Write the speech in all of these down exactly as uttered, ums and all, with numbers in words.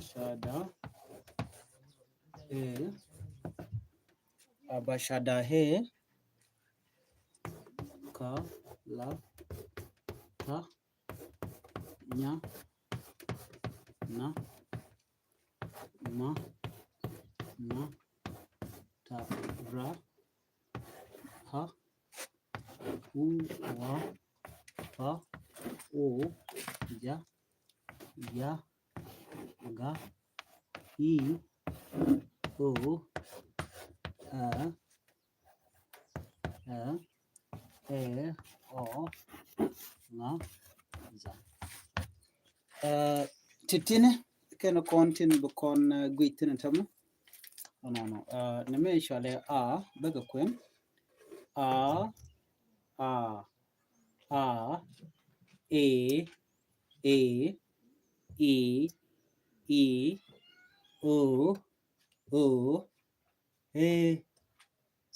Shada he. Aba shada he. Ka la ta nya na ma na ta ra ha u wa pa o ja ya ga i o a ɛ ɛ ɔ ŋa za. Ɛ ti̱ti̱ni kɛn kɔn tin bi kɔn guic thin tämɛ. Nɔnɔ nɛmɛ cɔalɛ a bäkɛ kuɛn a a a e e i i o o e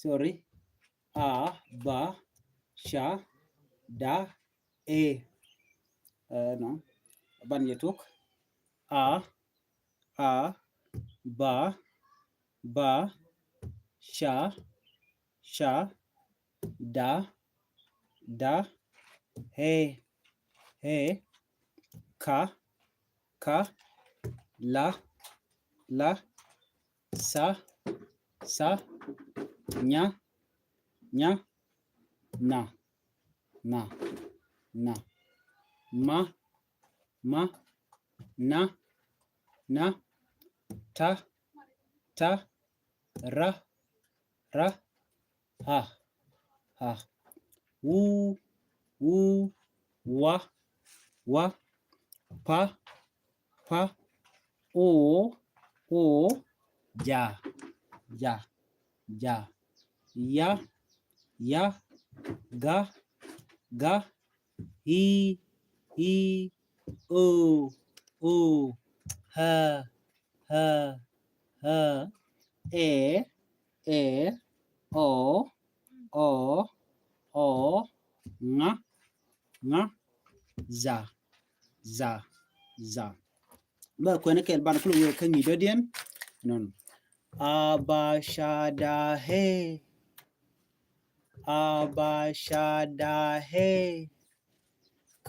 sorry a ba ca da e. Ɛ nɔ ban yɛ tuk a a ba ba ca ca da da he he ka ka la la sa sa nya nya na na na ma ma na na ta ta ra ra ha ha u u wa wa pa pa o o ja ja ja ya ya ga ga hi hi o o ha ha ha e e o o o ŋa ŋa za za za. Bä kuɛn kɛl ban kul wee kä ŋi̱i̱c dɔ̱diɛn. Nɔn a ba ca da he a ba ca da he.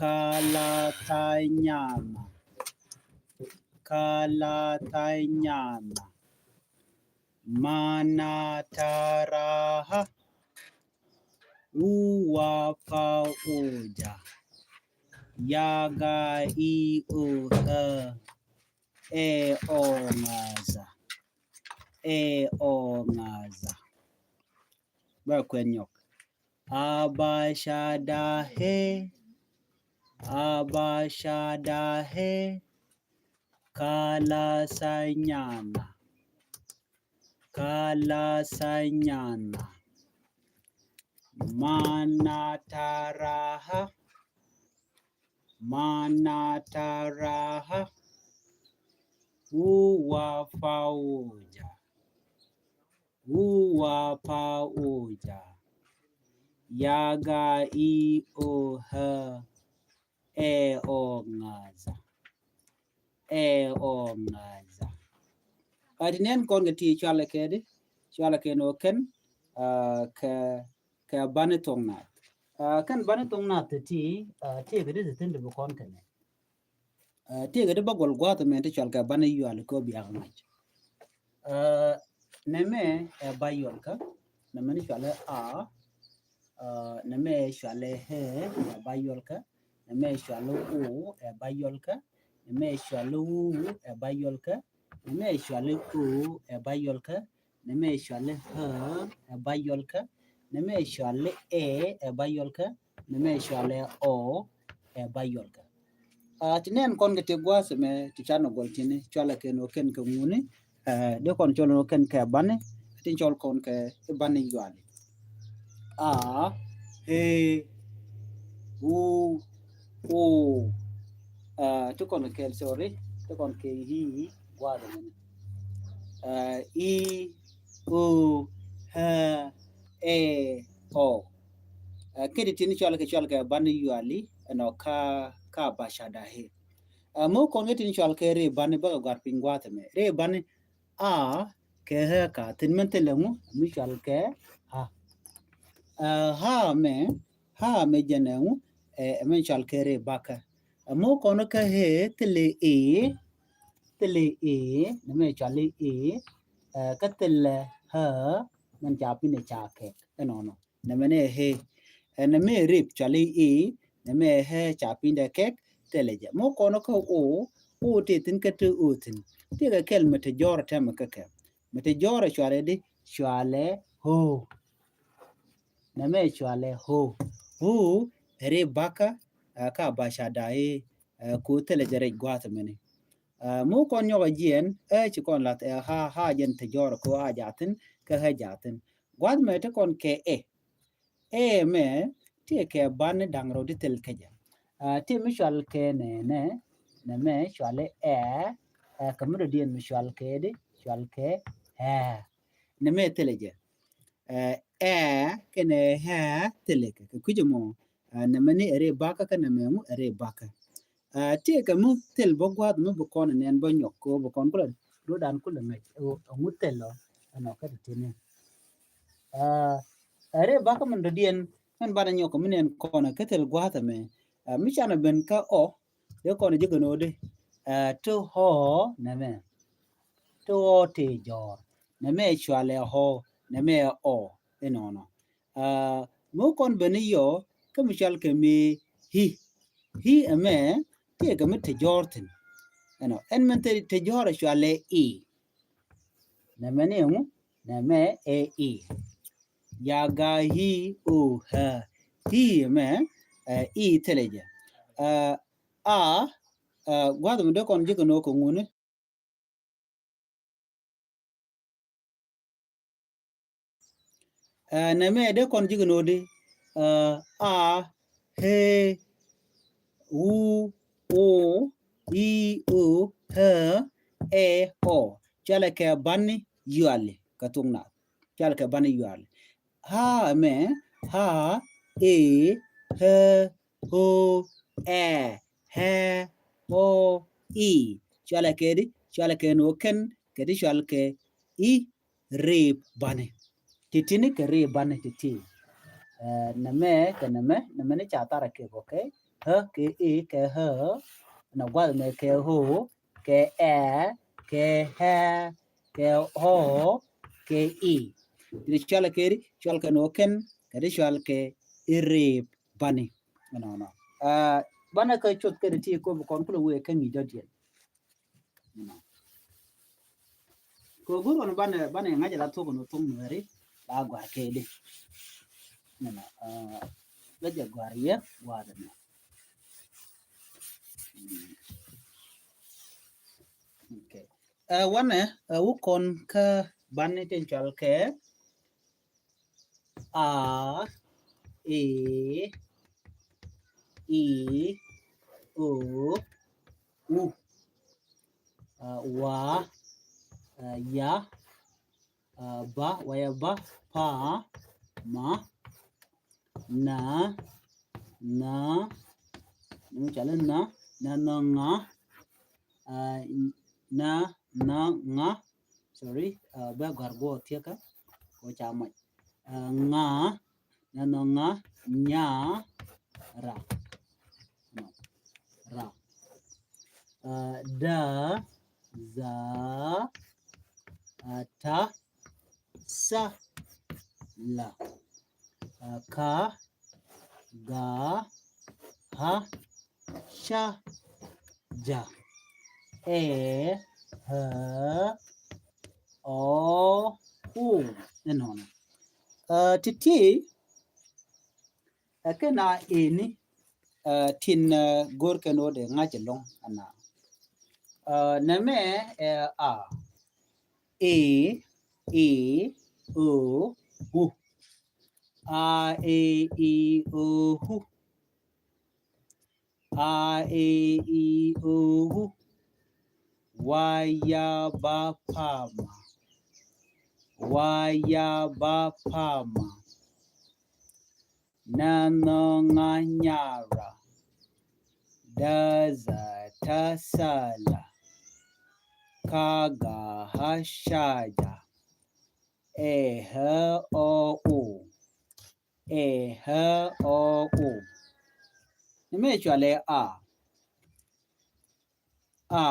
Kala ta nyama kala ta nyama. Mana taraha uwa pa uja yaga i uha e o ngaza e o ngaza. Bä kuɛn nyɔk. A ba ca da he a ba ca da he. Kala sa nyama kala sa nyama. Mana taraha mana taraha uwa pa uja uwa pa uja yaga i uha e o ngaza e o ngaza. A ti nɛn kɔn kɛ ti cualɛ kɛ di cualɛ kɛ nɔ kɛn kɛ kɛ bani thok nath. Kɛn bani thok nath ti ti kɛ di ti thin di bi kɔn kɛ nɛ. Ti kɛ di ba gɔl guath mɛ ti cual kɛ bani yual kɛ biak mac. Nɛmɛ ɛ ba yual kɛ nɛmɛ ni cualɛ a nɛmɛ cualɛ he ɛ ba yual kɛ nɛmɛ cualɛ o ɛ ba yual kɛ nɛmɛ cualɛ u ɛ ba yual kɛ nɛmɛ cualɛ o ɛ ba yual kɛ nɛmɛ cualɛ he ɛ ba yual kɛ nɛmɛ cualɛ e ɛ ba yual kɛ nɛmɛ cualɛ o ɛ ba yual kɛ. Ti nɛn kɔn kɛ ti gua̱a̱th mɛ ti canɛ gɔl tini cualɛ kɛn wä kɛn kɛ ŋuni. Dee kɔn cɔl wä kɛn kɛ bani ti cɔl kɔn kɛ bani yuali. A he u u ti kɔn kɛ sorry ti kɔn kɛ hi gua̱a̱th mɛ i u he e o. Kɛ di tini cual kɛ cual kɛ bani yuali ɛnɔ ka ka ba ca da he. Ɛ, mi wä kɔn kɛ tin cɔal kɛ rëë bani bäkɛ gua̱r piny gua̱a̱th ɛmɛ. Rëë bani a kɛ ɣä ka thin mɛn thilɛ ŋu mi cɔal kɛ ha. Ɛ, ha mɛ, ha mɛ jɛn ɛ ŋu, ɛ, ɛ mɛn cɔal kɛ rëë bakä. Ɛ, mi wä kɔn kä ɣee thilɛ ëë, thilɛ ëë, nɛ mɛ cɔal i̱ ëë, ɛ, kä thilɛ ɣä, mɛn ca piny dɛ ca kɛk, ɛnɔnɔ. Nɛ mɛ ni ɛ ɣee. Ɛ, nɛ mɛ rip cɔal i̱ ëë, nɛ mɛ ɣä ca piny dɛ kɛk, thilɛ jɛ. Mi wä kɔn kä o, o tëë thin kä te o thin. Tëë kɛ kɛl mi te jɔr tɛmɛ kä kɛ. Mi te jɔr ɛ cɔalɛ di, cɔalɛ ɣöö. Nɛ mɛ cɔalɛ ɣöö. Ɣöö ɛ rëë bakä, ɛ, ka ba ca da̱a̱ i̱, ɛ, ku thilɛ jɛ rɛc gua̱a̱th mɛni. Ɛ, mi wä kɔn nyɔk ɛ jiɛn, ɛ, ci kɔn lath, ɛ, ha, ha jɛn te jɔr ɛ ku ha jaathin, kä ɣä jaathin. Gua̱a̱th mɛ te kɔn kɛ ɛ. Ɛ mɛ, ti kɛ bani da̱ŋ rɛw di thil kä jɛ. Ɛ, ti mi cɔal kɛ nɛ, nɛ, nɛ mɛ cɔal ɛ, ɛ, kɛ mi dɔ̱diɛn mi cɔal kɛ di, cɔal kɛ ɛ. Nɛ mɛ thilɛ jɛ. Ɛ, ɛ, kɛnɛ ɛ thilɛ kɛ, kɛ kui̱c ɛmɔ. Ɛ, nɛ mɛ ni ɛ rëë bakä, kɛ nɛ mɛ ŋu ɛ rëë bakä. Ɛ, ti kɛ mi thil bä gua̱a̱th mi bi kɔn nɛn bä nyɔk, kɛ bä kɔn kulɛ, do̱dan kulɛ ŋäc, ɛ, ɛ ŋu thil ɔ, ɛnɔ kä ti tini. Ɛ, ɛ rëë bakä min dɔ̱diɛn, mɛn banɛ nyɔk kɛ mi nɛn kɔn ɛ kä thil gua̱a̱th ɛmɛ. Ɛ, mi canɛ ben kä ɔ, dee kɔn ji̱ gɛ no̱o̱di, ɛ, ti ɣɔɔ nɛ mɛ. Ti ɣɔɔ tëë jɔ̱ɔ̱r. Nɛ mɛ cɔalɛ ɣɔɔ, nɛ mɛ ɔ, inɔnɔ. Ɛ, mi kɔn ben i̱ yɔ, kä mi cɔal kɛ mi hi. Hi ɛmɛ, tëë kɛ mi te jɔ̱ɔ̱r thi̱n. Ɛnɔ, ɛn mɛn te, te jɔ̱ɔ̱r ɛ cɔalɛ i̱. Nɛ mɛ ni ɛŋu, nɛ mɛ ɛ i̱. Ya ga hi o ɣä. Hi ɛmɛ, ɛ, i̱ thilɛ jɛ. Ɛ, a, ɛ, gua̱a̱th mi dee kɔn ji̱ kɛ no̱o̱k kɛ ŋuni. Ɛ, nɛ mɛ dee kɔn ji̱ kɛ no̱o̱di, ɛ, a, ɣee, wu, o, i, o, ɣä, ɛ, ɔ. Cɔalɛ kɛ bani yuali kɛ thok Naath. Cɔalɛ kɛ bani yuali. Ha mɛ, ha, e, ɣä, ɣöö, ɛ, ɣɛ, ɣɔɔ, i̱. Cɔalɛ kɛ di, cɔalɛ kɛ ni wä kɛn, kɛ di cɔalɛ kɛ i̱ rip bani. Ti tini kɛ rip bani ti ti. Ɛ, nɛ mɛ kɛ nɛ mɛ, nɛ mɛ ni ca tharɛ kɛ kɔ kɛ, ɣä kɛ i̱ kɛ ɣä, nɛ gua̱th mɛ kɛ ɣöö, kɛ ɛ, kɛ ɣɛ, kɛ ɣɔɔ, kɛ i̱. Ti di cɔalɛ kɛ di, cɔalɛ kɛ ni wä kɛn, kɛ di cɔalɛ kɛ i̱ rip bani. Ɛnɔnɔ. Ɛ, banɛ kä cuɔth kɛn ti kop kɔn kulɛ wee kä ŋi̱i̱c dɔ̱diɛn. Ɛnɔ. Kɛ go̱r kɔn banɛ, banɛ ŋa̱c la thok ni thok Nuɛri, la gɔ̱a̱r kɛ di. Ɛnɔ, ɛ, bɛ jɛ gɔ̱a̱r yɛ, gɔ̱a̱r ɛnɔ. Mm. Okay. Ɛ, wanɛ, ɛ, wä kɔn kä bani tin cɔal kɛ, a, e, i, o, u. Ɛ, wa, ɛ, ya, ɛ, ba, wa ya ba, pa, ma, na, na, ni mi cɔal i̱ na, na, na, ŋa, ɛ, na, na, ŋa, sorry, ɛ, bɛ gɔ̱a̱r guɔ thiekä, kɛ ca mac. Ɛ, ŋa, na, na, ŋa, nya, ra. Ra. Ɛ, da, za, ɛ, ta, sa, la. Ɛ, ka, ga, ha, ca, ja. Ɛ, ɣä, ɔ, u. Ɛnɔnɔ. Ɛ, ti̱ti̱, ɛ, kɛn a eni, ɛ, tin, ɛ, go̱r kɛn wä dee ŋa̱c ɛlɔ̱ŋ ɛna. Ɛ, nɛmɛ ɛ a, e, i, o, u. A, e, i, o, u. A, e, i, o, u. Wa, ya, ba, pa, ma. Wa, ya, ba, pa, ma. Na, na, ŋa, nya, ra. da za ta sa la, ka ga ha sha ja, ɛ hä ɔ o, ɛ hä ɔ o. Nɛ mɛ cɔalɛ a. A,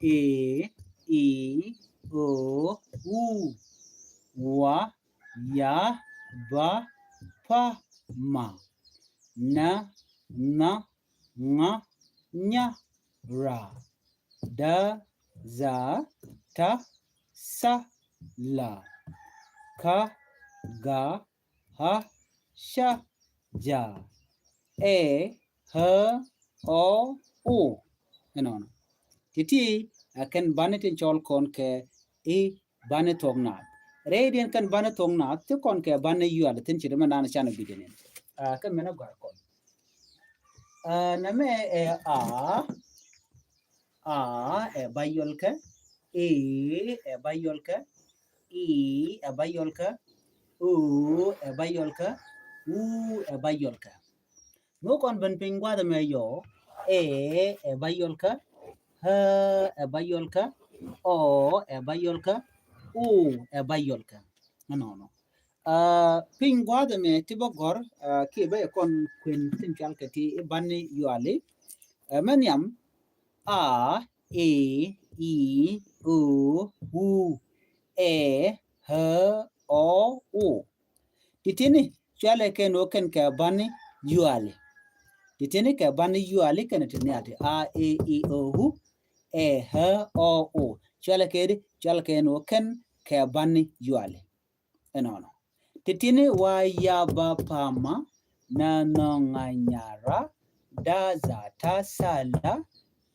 e, i, o, u, wa, ya, ba, pa, ma, na, na, ŋa, nya, ra, da, za, ta, sa, la, ka, ga, ha, sha, ja, ɛ, hä, ɔ, o. Ɛnɔnɔ. Ti̱ti̱, a kɛn bani tin cɔl kɔn kɛ i̱ bani thuɔk naath. Rɛydiɛn kɛn bani thuɔk naath, ti kɔn kɛ bani yual, tin ci di mɛ naan can a gui̱dɛ nin. A kɛn mɛn a gɔ̱a̱r kɔn. A, nɛmɛ ɛ a, a ɛ ba yɔlkɛ, e ɛ ba yɔlkɛ, i ɛ ba yɔlkɛ, u ɛ ba yɔlkɛ, u ɛ ba yɔlkɛ. Ŋu kɔn ben piny gua̱th ɛmɛ yɔ, ɛ ɛ ba yɔlkɛ, hä ɛ ba yɔlkɛ, ɔ ɛ ba yɔlkɛ, u ɛ ba yɔlkɛ. Ɛnɔnɔ. A, piny gua̱th ɛmɛ ti bä gɔ̱r, a, kiɛ bä yɛ kɔn kuën tin cɔal kɛ ti i̱ bani yuali. Ɛ, mɛ nhiam, a, e, i, o, u, ɛ, hä, ɔ, o. Ti̱ti̱ni cɔalɛ kɛn ɣöö kɛn kɛ bani yuali. Ti̱ti̱ni kɛ bani yuali kɛn ti nhial ti a, e, i, o, u, ɛ, hä, ɔ, o. Cɔalɛ kɛ di, cɔalɛ kɛn ɣöö kɛn kɛ bani yuali. Ɛnɔnɔ. Ti̱ti̱ni wa ya ba pa ma na nhɔ ŋa nya ra da za ta sa la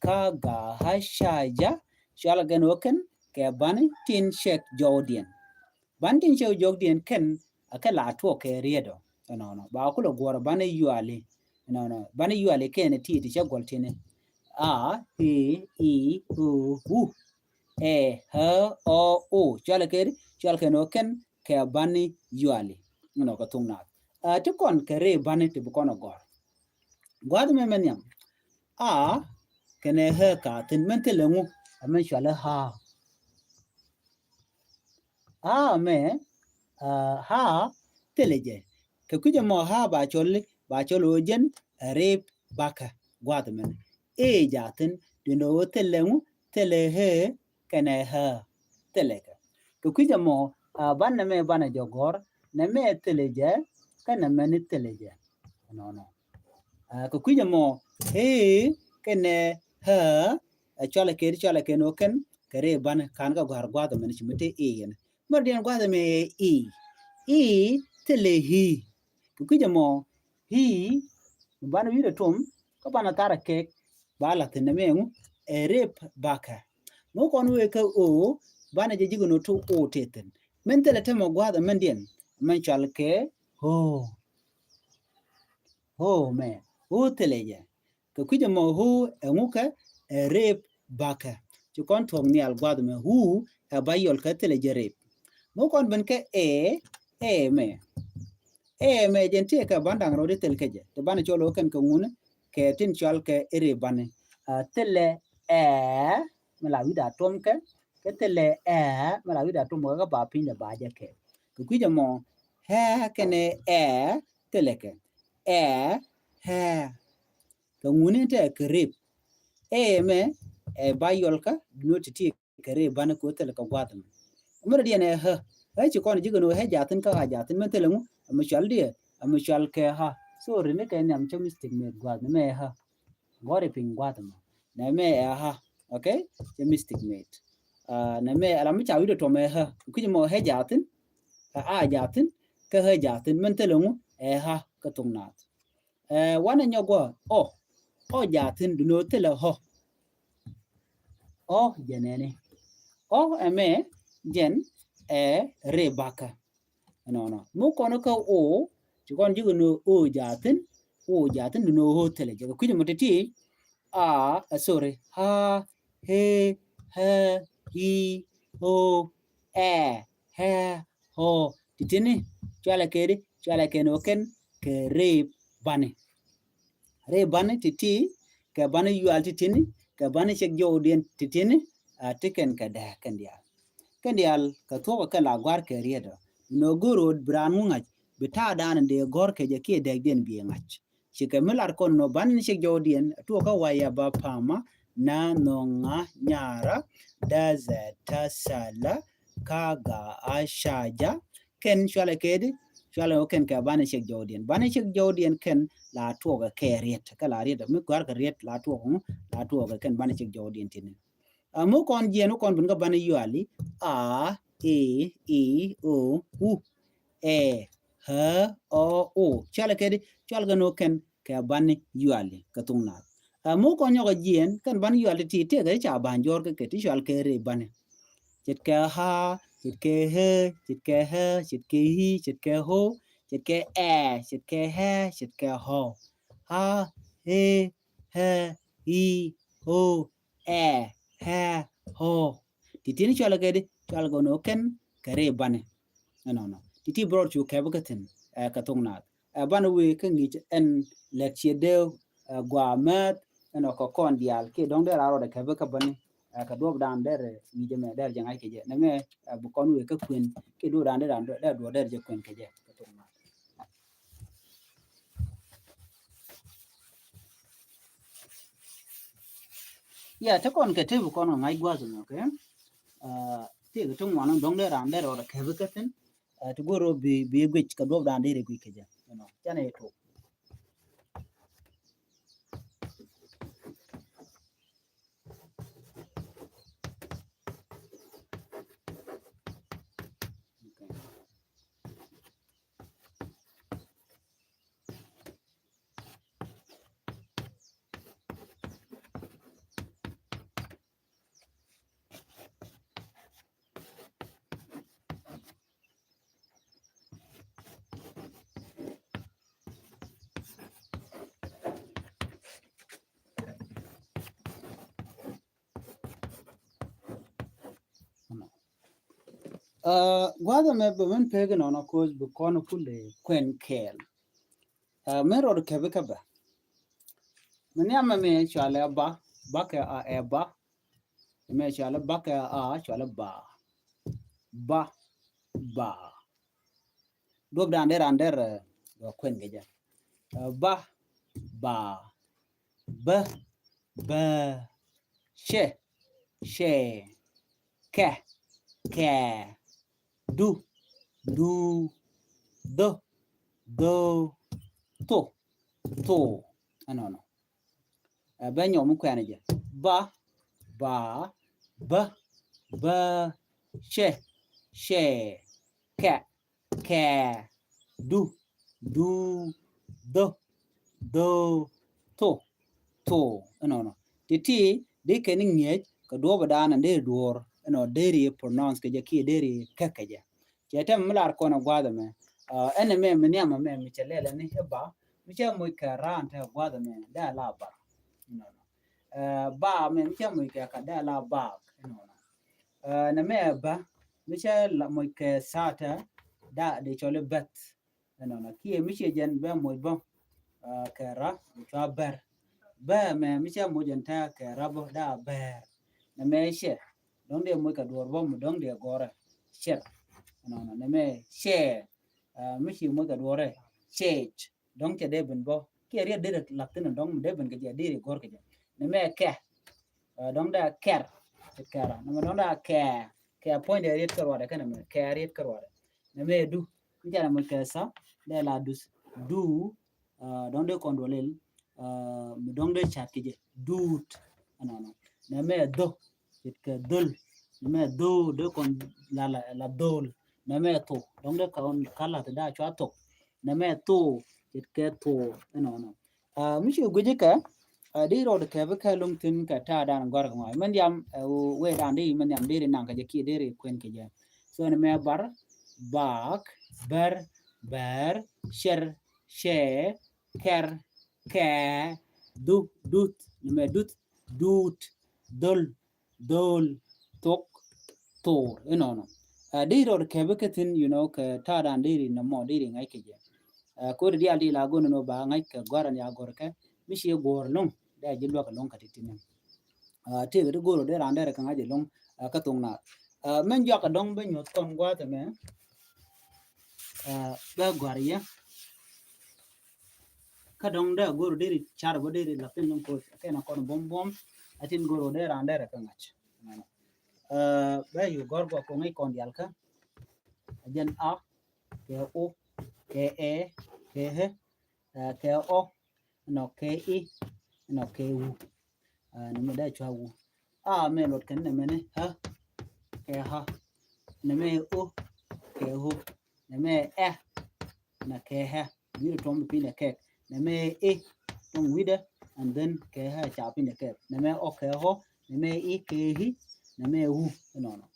ka ga ha sha ja. Cɔalɛ kɛn ɣöö kɛn kɛ bani tin cɛ jɔwdiɛn. Bani tin cɛ jɔwdiɛn kɛn a kɛ la tuɔk kɛ riet ɔ. Ɛnɔnɔ. Ba kulɛ guɔ̱r bani yuali. Ɛnɔnɔ. Bani yuali kɛn ti ti cɛ gɔl ti̱ni. A, e, i, o, u, ɛ, hä, ɔ, o. Cɔalɛ kɛ di, cɔalɛ kɛn ɣöö kɛn kɛ bani yuali. Ɛnɔ kɛ thuk naath. A, ti kɔn kɛ ri bani ti bi kɔn ɛ gɔ̱r. Gua̱th mɛ mɛ nhiam. A kɛnɛ hä ka thi̱n, mɛn thilɛ ŋu, ɛ mɛn cɔalɛ ha. Ha mɛ, a, ha thilɛ jɛ. Kɛ kui̱c ɛmɔ ha ba cɔl, ba cɔl ɣöö jɛn ɛ rip bakä gua̱th mɛn. E ja thi̱n, duundɛ ɣöö thilɛ ŋu, thilɛ hee kɛnɛ hää thilɛ kɛ. Kɛ kui̱c ɛmɔ, a, banɛ mɛ banɛ jɛ gɔ̱r, nɛ mɛ thilɛ jɛ, kɛnɛ mɛni thilɛ jɛ. Nɔnɔ. A, kɛ kui̱c ɛmɔ, hee kɛnɛ hää, ɛ cɔalɛ kɛ, cɔalɛ kɛ nɔ kɛn, kɛ ri banɛ, kan kɛ gɔ̱a̱r gua̱th mɛn ci mi te e yɛn. Mɛ diɛn gua̱th mɛ i. I thilɛ hi. Kɛ kui̱c ɛmɔ, hi, banɛ wi̱i̱dɛ tom, kä banɛ tharɛ kɛk, ba la thi̱n nɛ mɛ ŋu, ɛ rip bakä. Ŋu kɔn wee kä o, banɛ jɛ ji̱ kɛ nɔ tu o te thi̱n. Min thilɛ te mɔ gua̱th mɛn diɛn, mɛn cɔal kɛ ho. Ho mɛ, ho thilɛ jɛ. Kɛ kui̱c ɛmɔ hu ɛ ŋu kɛ, ɛ rip bakä. Ci kɔn thuɔ̱k nhial gua̱th mɛ hu ɛ ba yɔl kɛ thilɛ jɛ rip. Ŋu kɔn ben kɛ ɛ, ɛ mɛ. Ɛ mɛ jɛn ti kɛ ban da̱ŋ rɔɔd i̱ thil kɛ jɛ. Ti ban cɔl ɣöö kɛn kɛ ŋuni kɛ tin cɔal kɛ i̱ rip bani. A, thilɛ ɛ mɛ la wi̱da tuɔm kɛ, kɛ thilɛ ɛ mɛ la wi̱da tuɔm kɛ kä ba piny dɛ ba jɛ kɛ. Kɛ kui̱c ɛmɔ ɛ kɛnɛ ɛ thilɛ kɛ. Ɛ, ɛ. Kɛ ŋuni te kɛ rip. Ɛ mɛ, ɛ ba yɔl kä, duno ti ti kɛ rip bani ko thil kɛ gua̱th mɛ. Mɛ rɛ diɛn ɛ hä. Hä ci kɔn ji̱ kɛ no hɛ jathin kä a jathin mɛ thil ŋu, mɛ cual diɛ, mɛ cual kɛ ha. So ri ni kɛ nhiam cɛ mistake mɛ gua̱th mɛ hä. Gɔri piny gua̱th mɛ. Nɛ mɛ ɛ ha. Okay? Cɛ mistake mɛ. A, nɛ mɛ ala mi ca wi̱dɛ tɔmɛ hä. Kui̱c mɔ hɛ jathin, ɛ a jathin, kä hä jathin mɛ thil ŋu, ɛ ha kä thuk naath. Ɛ, wanɛ nyɔk guɔ, ɔ, ɔ jathin duno thilɛ hɔ. Ɔ jɛ nɛni. Ɔ ɛmɛ jɛn ɛ ri bakä. Nɔnɔ. Mu kɔn kä o, ci kɔn ji̱ kɛ no o jathin, o jathin duno o thilɛ jɛ. Kɛ kui̱c mɔ ti̱ti̱, a, ɛ, sorry, ha, he, hɛ, hi, ho, ɛ, hɛ, hɔ. Ti̱ti̱ni, cualɛ kɛ di, cualɛ kɛ ni wä kɛn kɛ rip bani. Rip bani ti̱ti̱, kɛ banɛ yual ti tini, kɛ banɛ cɛk jɔwdiɛn ti tini, a, ti kɛn kɛ dääk kɛn diaal. Kɛn diaal kɛ thuɔ̱k kɛ la gua̱r kɛ riet ɔ. Nɔ go̱r ɣöö bi raan ŋu ŋa̱c bi ta̱a̱ da̱a̱n in dee gɔ̱r kɛ jɛ kiɛ dääkdiɛn bi ŋa̱c. Cikɛ mi lar kɔn nɔ banɛ ni cɛk jɔwdiɛn, tuɔkä waya ba pama, na, nhɔŋa, nyara, dä, zɛ, ta, sala, ka, ga, a, ca, ja. Kɛn cualɛ kɛ di, cualɛ ɣöö kɛn kɛ banɛ cɛk jɔwdiɛn. Banɛ cɛk jɔwdiɛn kɛn la tuɔkä kɛ riet, kɛ la riet, mi gua̱r kɛ riet la tuɔkä ŋu, la tuɔkä kɛn banɛ cɛk jɔwdiɛn tini. A, mi kɔn jiɛn, mi kɔn bin kä banɛ yuali, a, e, i, o, u, ɛ, ɛ, ɔ, o. Cualɛ kɛ di, cualɛ kɛ nɔ kɛn kɛ banɛ yuali kɛ thuŋ naath. A, mi kɔn nyɔkɛ jiɛn, kɛn banɛ yuali ti, ti, tëëkɛ ca ba̱ny jɔr kɛ kɛ ti cual kɛ ri banɛ. Ce̱tkɛ ha, ce̱tkɛ he, ce̱tkɛ hɛ, ce̱tkɛ hi, ce̱tkɛ ho, ce̱tkɛ ɛ, ce̱tkɛ hɛ, ce̱tkɛ hɔ. Ha, he, hɛ, hi, ho, ɛ, hɛ, hɔ. Ti tini cualɛ kɛ di, cualɛ kɛ nɔ kɛn kɛ ri banɛ. Ɛnɔnɔ. Ti ti brɔd cu kɛp kä thi̱n, ɛ, kɛ thok naath. Ɛ, banɛ wee kä ŋi̱i̱c ɛn lɛt ciɛ dee, ɛ, gua määth, ɛnɔ kɛ kɔn diaal kiɛ dɔ̱ŋ dee raa rɔɔdɛ kɛp kä bäni, ɛ, kɛ duɔ̱p dan dee rɛ ŋi̱i̱c ɛmɛ dee rɛ jɛ ŋa̱c kɛ jɛ. Nɛmɛ, ɛ, bi kɔn wee kä kuën kiɛ duɔ̱p dan dee raa dee duɔ̱p dee rɛ jɛ kuën kɛ jɛ. Kɛ thok naath. Ya, te kɔn kɛ te bi kɔn kɛ ŋa̱c gua̱th ɛmɛ, okay? Ɛ, tëëkɛ ti ŋuan dɔ̱ŋ dee raa dee rɔɔdɛ kɛp kä thi̱n. Ɛ, ti go̱o̱r bi, bi guic kɛ duɔ̱p dan deri guic kɛ jɛ. You know, canɛ yɛ tok. Okay. Ɛ, gua̱a̱th ɛmɛ bɛ min pek inɔnɔ koc bi kɔn kulɛ kuɛn kɛɛl. Ɛ, min rɔɔd kɛpi kä bä. Mi nhiam mɛ mi cualɛ ba, ba kɛ a ɛ ba. Mi cualɛ ba kɛ a cualɛ ba. Ba, ba. Duɔp dan der an der, ɛ, kuɛn kɛ jɛ. Ɛ, ba, ba. Bä, bä. Cɛ, cɛ. Kɛ, kɛ. Du, du. Dho, dho. Tho, tho. Ɛnɔnɔ. Ɛ, bɛ nyɔk mi kuɛn jɛ. Ba, ba. Bä, bä. Cɛ, cɛ. Kɛ, kɛ. Du, du. Dho, dho. Tho, tho. Ɛnɔnɔ. Ti̱ti̱ dee kɛn ŋi̱eec kɛ duɔ̱ɔ̱p dan dee duɔ̱ɔ̱r ɛnɔ deri pronounce kɛ jɛ kiɛ deri kɛ kɛ jɛ. Cɛ tɛm mi lar kɔn ɛ gua̱a̱th ɛmɛ. Ɛ, ɛn ɛmɛ mi nhiam ɛmɛ mi cɛ lɛl ɛni ɛ ba mi cɛ moc kɛ raan te gua̱a̱th ɛmɛ dee a la bar. Ɛnɔnɔ. Ɛ, ba mɛ mi cɛ moc kɛ ka dee a la baak. Ɛnɔnɔ. Ɛ, nɛmɛ ɛ bä mi cɛ la moc kɛ saatɛ dee cɔl i̱ bɛth. Ɛnɔnɔ kiɛ mi ciɛ jɛn bɛ moc bä, ɛ, kɛ ra mi cua bɛr. Bɛ mɛ mi cɛ moc jɛn tɛ kɛ ra bä dee a bɛr. Nɛmɛ cɛ dɔ̱ŋ dee moc kɛ duɔ̱ɔ̱r bä mi dɔ̱ŋ dee gɔrɛ cɛr. Ɛnɔnɔ nɛmɛ cɛ, ɛ, mi ci moc kɛ duɔ̱ɔ̱rɛ cɛc. Dɔ̱ŋ cɛ dee ben bä kiɛ riet dee lak thin dɔ̱ŋ mi dee ben kɛ jɛ dee ri gɔr kɛ jɛ. Nɛmɛ kɛ, ɛ, dɔ̱ŋ dee kɛr. Kɛr nɛmɛ dɔ̱ŋ dee kɛ, kɛ puɔ̱ny dee riet kä ruadɛ kɛ nɛmɛ kɛ riet kä ruadɛ. Nɛmɛ du mi cɛ nɛmɛ kɛ sa dee la dus. Du, ɛ, dɔ̱ŋ dee kɔn duɔlil, ɛ, mi dɔ̱ŋ dee cat kɛ jɛ duut. Ɛnɔnɔ nɛmɛ dho. Ce̱tkɛ dhöl. Nɛmɛ dhöl dee kɔn la, la, la dhöl. Nɛmɛ thok dɔ̱ŋ dee kɔn kala ti daa cua thok. Nɛmɛ thok ce̱tkɛ thok. Ɛnɔnɔ. Ɛ, mi ci guici kɛ, ɛ, di rɔɔd kɛ bi kɛ luŋ thin kɛ ta̱a̱ dan gɔr kɛ ŋɔac mɛn diam, ɛ, wee dan di mɛn diam di ri naŋ kɛ jɛ kiɛ di ri kuɛn kɛ jɛ. So nɛmɛ bar, baak, bɛr, bɛr, cɛr, cɛ, kɛr, kɛ, du, duth. Nɛmɛ duth, duut, dhöl, dhöl, thok, thor. Inɔnɔ. Ɛ, di rɔɔd kɛpi kä thi̱n, you know, kɛ ta̱a̱ dan di ri nɔmɔ di ri ŋa̱c kɛ jɛ. Ɛ, kodi diaal di la go̱n inɔ ba ŋa̱c kɛ gɔ̱a̱r an ya gɔ̱r kɛ mi ci guɔ̱ɔ̱r lo̱ŋ. dee ji̱ luäk ɛlɔ̱ŋ kä ti̱ti̱ ni. Tëëkɛ ti go̱o̱r ɔ dee raan derɛ kɛ ŋa̱c ɛlɔ̱ŋ kä thoŋ naath. Mɛn jɔak ɛ dɔ̱ŋ bä nyuɔ̱th kɔn gua̱a̱th ɛmɛ. Bä gua̱r yɛ kä dɔ̱ŋ dee go̱o̱r ɔ dee ri car bä dee ri la̱th in lɔ̱ŋ koc kɛn ɛ kɔn buɔ̱m buɔ̱m. A tin go̱o̱r ɔ dee raan derɛ kɛ ŋa̱c. Bɛ yu gɔr gua koŋi kɔn dial kä. Jɛn a kɛ o kɛ ɛ kɛ hɛ kɛ ɔ nɔ kɛ i nɔ kɛ wu. Nɛ mɛ dee cua wu. A mɛ luɔt kɛn nɛ mɛ ni hɛ kɛ ha. Nɛ mɛ o kɛ ho. Nɛ mɛ ɛ nɛ kɛ hɛ. Wi̱i̱dɛ tuɔm bi piny dɛ kɛk. Nɛ mɛ i tuɔm wi̱i̱dɛ and then kɛ hɛ ca piny dɛ kɛk. Nɛ mɛ ɔ kɛ hɔ. Nɛ mɛ i kɛ hi. Nɛ mɛ wu. Nɔnɔ.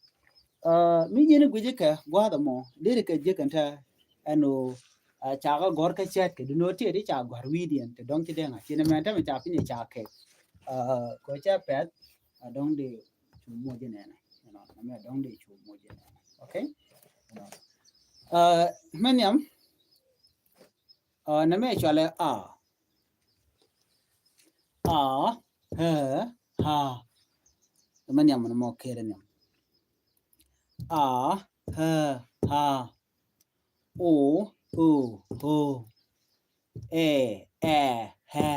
Mi ji̱n gui̱ci kɛ gua̱a̱th ɛmɔ deri kɛ ji̱ kɛn tɛ ɛn ɣöö ca kä gɔ̱r kä cɛɛt kɛ dunɔ tiɛt i̱ ca gɔ̱r wi̱i̱diɛn ti dɔ̱ŋ ci dee ŋa̱c ci nɛ mɛ tɛmɛ ca piny ca kɛk. Kɛ cɛ pɛth a dɔ̱ŋ di cu moc inɛnɛ. Nɛ mɛ dɔ̱ŋ di cu moc inɛnɛ. Okay. Mɛ nhiam. Nɛ mɛ cualɛ a. A hɛ ha. Mɛ nhiam mɛ mɔ kɛɛrɛ nhiam. A hɛ ha. O o ho. Ɛ ɛ hɛ.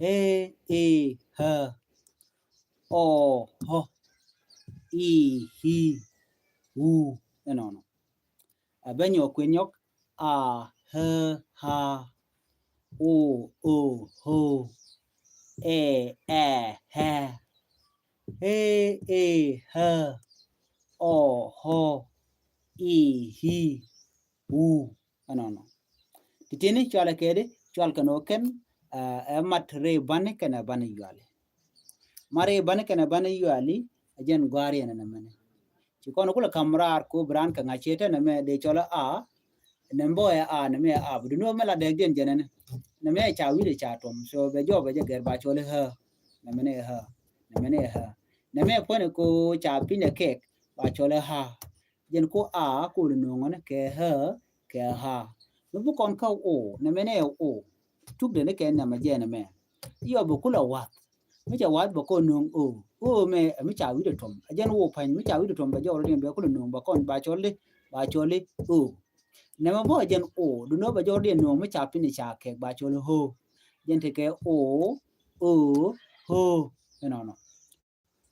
Ɛ ɛ hɛ. Ɔ hɔ. I hi. Wu. Ɛnɔnɔ. A bɛ nyɔk kuɛ nyɔk. A hɛ ha. O o ho. Ɛ ɛ hɛ. Ɛ ɛ hɛ. Ɔ hɔ. I hi. Wu. Ɛnɔnɔ. Ti tieni cualɛ kɛɛdi cual kɛn ɔ kɛn. Ɛ mat rɛy bani kɛn ɛ bani yuali. Ma rɛy bani kɛn ɛ bani yuali. Ɛ jɛn gua̱a̱r yɛn ɛn ɛmɛni. Ci kɔn kulɛ kam raar ko bi raan kɛ ŋa̱c ciɛ tɛn ɛmɛ dee cɔl a. Nɛ mbɔ ɛ a nɛ mɛ a bi duni wä mɛ la dɛɛk diɛn jɛnɛni. Nɛ mɛ ca wi̱dɛ ca tuɔm so bɛ jɔɔk bɛ jɛ gɛr ba cɔl ɛ hä. Nɛ mɛ ni ɛ hä. Nɛ mɛ ni ɛ hä. Nɛ mɛ puɔ̱ni ko ca piny dɛ kɛk ba cɔl ɛ ha. Jɛn ko a ko di no̱o̱ŋ ni kɛ hä kɛ ha. Mi bi kɔn kä o nɛ mɛ ni ɛ o. Tuk dɛ ni kɛ nɛmɛ jɛn ɛmɛ. Yɔ bi kulɛ wath. Mi ca wath bɛ kɔn no̱o̱ŋ o. O mɛ mi ca wi̱dɛ tuɔm. A jɛn o pa̱ny mi ca wi̱dɛ tuɔm bɛ jɔɔk rɔ diɛn bɛ kulɛ no̱o̱ŋ bɛ kɔn ba cɔl di ba cɔl di o. Nɛmɛ bä jɛn o dunɔ bɛ jɔɔk rɔ diɛn no̱o̱ŋ mi ca piny ca kɛk ba cɔl di ho. Jɛn ti kɛ o o ho. Ɛnɔnɔ.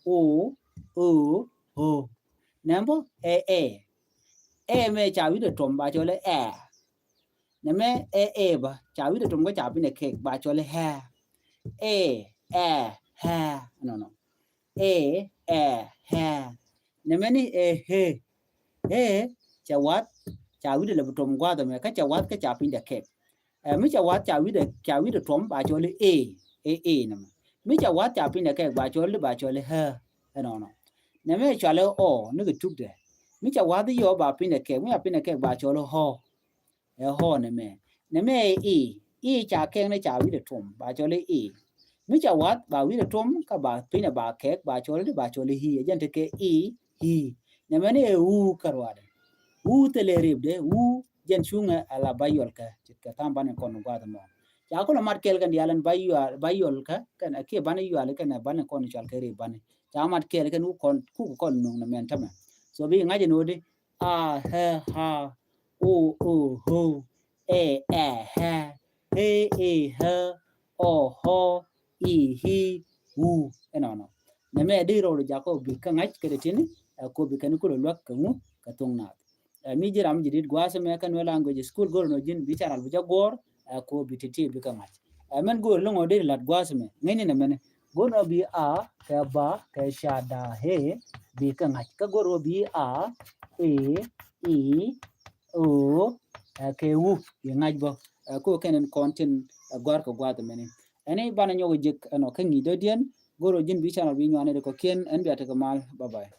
O o ho. Nɛmɛ bä ɛ ɛ. Ɛ mɛ ca wi̱dɛ tuɔm ba cɔl di ɛ. Nɛ mɛ ɛ ɛ ba ca wi̱dɛ tuɔm kä ca piny dɛ kɛk ba cɔl hɛ. Ɛ ɛ hɛ. Nɔnɔ. Ɛ ɛ hɛ. Nɛ mɛ ni ɛ hɛ. Ɛ ca wath ca wi̱dɛ lɛ bi tuɔm gua̱a̱th ɛmɛ kä ca wath kä ca piny dɛ kɛk. Ɛ mi ca wath ca wi̱dɛ ca wi̱dɛ tuɔm ba cɔl ɛ ɛ ɛ nɛ mɛ. Mi ca wath ca piny dɛ kɛk ba cɔl di ba cɔl hɛ. Ɛ nɔnɔ. Nɛ mɛ cɔl ɛ ɔ ni kɛ tuk dɛ. Mi ca wath yɔ ba piny dɛ kɛk mi ca piny dɛ kɛk ba cɔl hɔ. Ɛ hɔ nɛ mɛ. Nɛ mɛ ɛ i. I ca kɛk ni ca wi̱dɛ tuɔm ba cɔl i. Mi ca wath ba wi̱dɛ tuɔm ka ba piny ba kɛk ba cɔl di ba cɔl hi. Ɛ jɛn ti kɛ i hi. Nɛ mɛ ni ɛ wu kä ruadɛ. Wu thilɛ rip dɛ wu jɛn cuŋɛ ala ba yɔl kɛ. Cit kɛ tham banɛ kɔn guath mɔ. Ca kɔn mat kɛl kɛn dial ɛn ba yɔl kɛ kɛn kiɛ banɛ yɔl kɛn banɛ kɔn cual kɛ rip banɛ. Ca mat kɛl kɛn ku kɔn ku kɔn nuŋ nɛ mɛn tämɛ. So bi ŋa̱c ɛn wä di. A hɛ ha. O o ho. Ɛ ɛ hɛ. He e hɛ. Ɔ hɔ. I hi. Wu. Ɛnɔnɔ. Nɛ mɛ di rɔɔd jakɔ bi kä ŋa̱c kɛ dee tini. Ɛ ko bi kɛn kulɛ luäk kɛ ŋu kɛ thoŋ naath. Ɛ mi ji̱ ram ji̱ dit gua̱a̱th mɛ kɛ nuɛ language school go̱r nɔ ji̱n bi channel bi jɛ guɔ̱ɔ̱r. Ɛ ko bi titi bi kä ŋa̱c. Ɛ mɛn go̱r lo̱ŋ ɔ di lat gua̱a̱th mɛ ŋäcni nɛ mɛn. Go̱r nɔ bi a kɛ ba kɛ ca da he bi kä ŋa̱c. Kä go̱r wä bi a e i o ɛ kɛ wu bi ŋa̱c bä. Ɛ ko kɛn in kɔn tin ɛ gɔ̱a̱r kɛ gua̱a̱th mɛni. Ɛni banɛ nyɔk jek ɛnɔ kä ŋi̱i̱c dɔ̱diɛn go̱r wä ji̱n bi channel bi nyuani di kɔ kiɛn ɛn bia tekɛ mal. Bye bye.